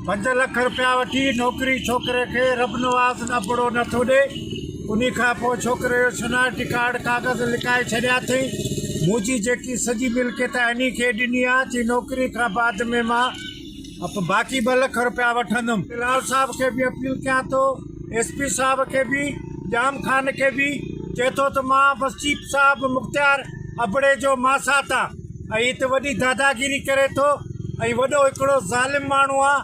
پنج لک رپيا وٺي نوڪري ڇوڪري کي ربنواز ابڙو نٿو ڏي انهي کان پوء ڇوڪري جو شناختي ڪارڊ ڪاغذ لڪائي ڇڏيا اٿئي منهنجي جيڪي سڄي ملڪيت انهي کي ڏني آ چي نوڪري کان بعد ۾ مان باقي ٻه لک رپيا وٺندم. بلال صاحب کي به اپيل ڪيان ٿو ايس پي صاحب کي به ڄام خان کي به چئي ٿو ته مان بس چيف صاحب مختيار ابڙي جو ماسات آ ۽ هت وڏي داداگيري ڪري ٿو ۽ وڏو هڪڙو ظالم ماڻهو آ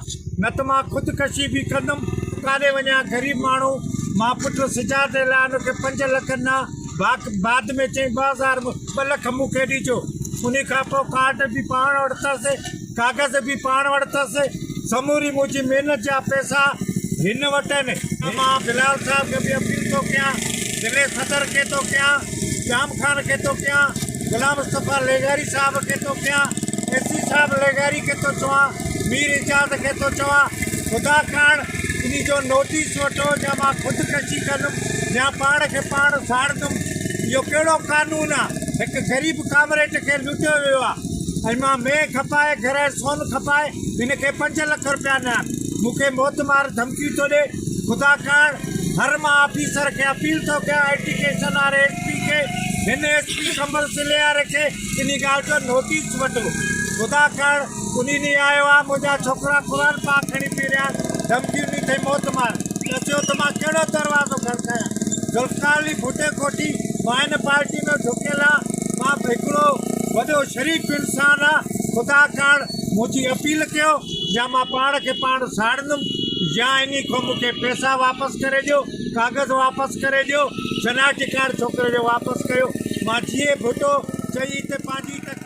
نه ته مان خودڪشي به ڪندم ڪاڏي وڃان غريب ماڻهو مان پٽ سجاد جي لاء ان کي پنج لک ڏنا بعد ۾ چئين ٻه هزار ٻه لک مون کي ڏجو انهي کان پوء ڪارڊ به پاڻ وٽ اٿس ڪاغذ به پاڻ وٽ اٿس سموري منهنجي محنت جا پئسا هن وٽ آهن. مان بلال صاحب کي به اپيل ٿو ڪيان، ضلعي صدر کي ٿو ڪيان، ڄام خان کي ٿو ڪيان، غلام مصطفيٰ لغاري صاحب کي ٿو ڪيان، ايس سي صاحب لغاري کي ٿو چوان، مير اعجاز کي ٿو چوان، خدا ڪاڻ انهي جو نوٽيس وٺو يا مان خودڪشي ڪندم يا پاڻ کي پاڻ ساڙندم. اهو ڪهڙو قانون آ؟ هڪ غريب ڪامريڊ کي لٽيو ويو آ ۽ مان مينهن کپائي گهر ۽ سون کپائي هن کي پنج لک رپيا ڏنا مون کي موت مار ڌمڪي ٿو ڏي خدا ڪاڻ هر مان آفيسر کي اپيل ٿو ڪيان ايڊيوڪيشن واري ايس پي کي هن ايس پي قمبر ضلعي واري کي انهي ڳالهه جو نوٽيس وٺو خدا ڪاڻ انهي ڏينهن آيو آ منهنجا ڇوڪرا قرآن پاڪ کڻي پي رهيا ڌمڪيون ڏني اٿئي موت مار ڏسيو ته مان ڪهڙو دروازو کڙڪايان ذوالفقار علي ڀٽي کوٽي مان هن پارٽي ۾ جهڪيل آ مان هڪڙو وڏو شريف انسان آ خدا ڪاڻ منهنجي اپيل ڪيو يا مان پاڻ کي پاڻ ساڙندم يا انهي کان مون کي پئسا واپس ڪري ڏيو ڪاغذ واپس ڪري ڏيو شناختي ڪارڊ ڇوڪري جو واپس ڪيو مان جيئي ڀٽو چئي هتي پنهنجي.